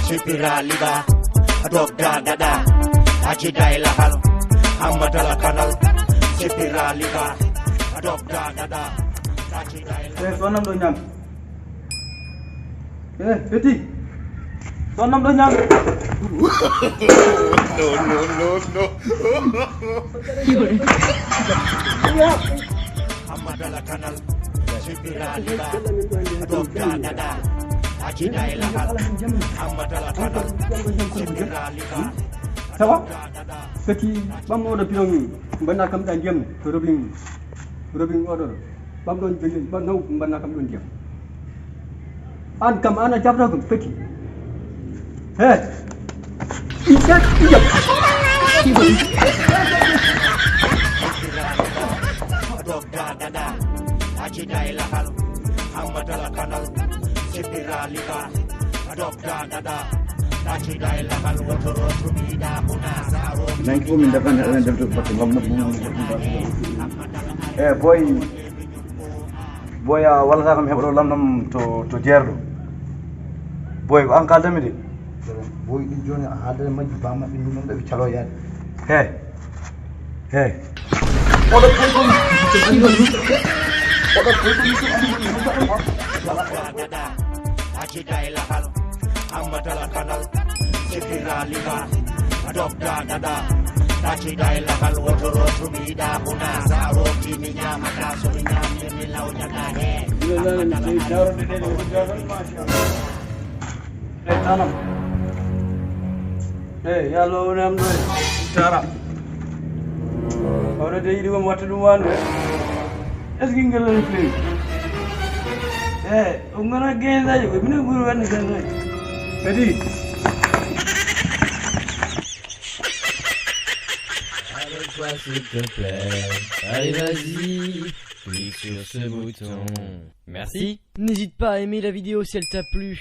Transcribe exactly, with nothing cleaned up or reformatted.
Sipira liba, dogga dada, aji dai lahal, hambatala kanal. Sipira liba, dogga dada, aji dai lahal. Eh, sonam do nyam. Eh, Petit. Sonam do nyam. No, no, no, no. Hambatala kanal. Sipira liba, dogga dada, aji dai lahal, hambatala kanal. Sipira liba. Ça va? Petit, ɓam oɗo piron, mbanna kam ɗa ndiyam to robin, robin oɗo. Ɓam ɗon jogin, ɓam naw, mbanna kam ɗon ndiyam. An kam, an a jaɓata kam, Petit. He. Ijam, ijam. Dogga dada, aji dai lahal, hambatala kanal. Sipira liba, dogga dada, aji dai lahal, wotoro tumi da kuna saro. Nanki ko min dafa ne, ana defto batte lamma. Eh, boy. Boy, a wallata kam heɓa ɗo lamɗam to, to jeerɗo. Boy, ko an kaldami de. Boy, ɗin jooni a haaldata majji, ba maɓɓe ni non ɓe calo yaade. He. He. Oɗo koy ko. Oɗo koy ko. Aji dai lahal, hambatala kanal. Sipira liba, dogga dada, aji dai lahal, wotoro tumi da kuna saro. Timi nyama kaso nyami. Eyi, tanam. Eyi, yo Allah woni am ɗo e. Jara. Oɗo de yiɗi won watta ɗum wano e. Est-ce que ngel woni fewi? Eyi, o ngona gayndaji ko minen ɓuri wonde gayndaji. Kadi. Avec toi, s'il te plaît. Allez, vas-y. Clique sur ce bouton. Merci. N'hésite pas à aimer la vidéo si elle t'a plu.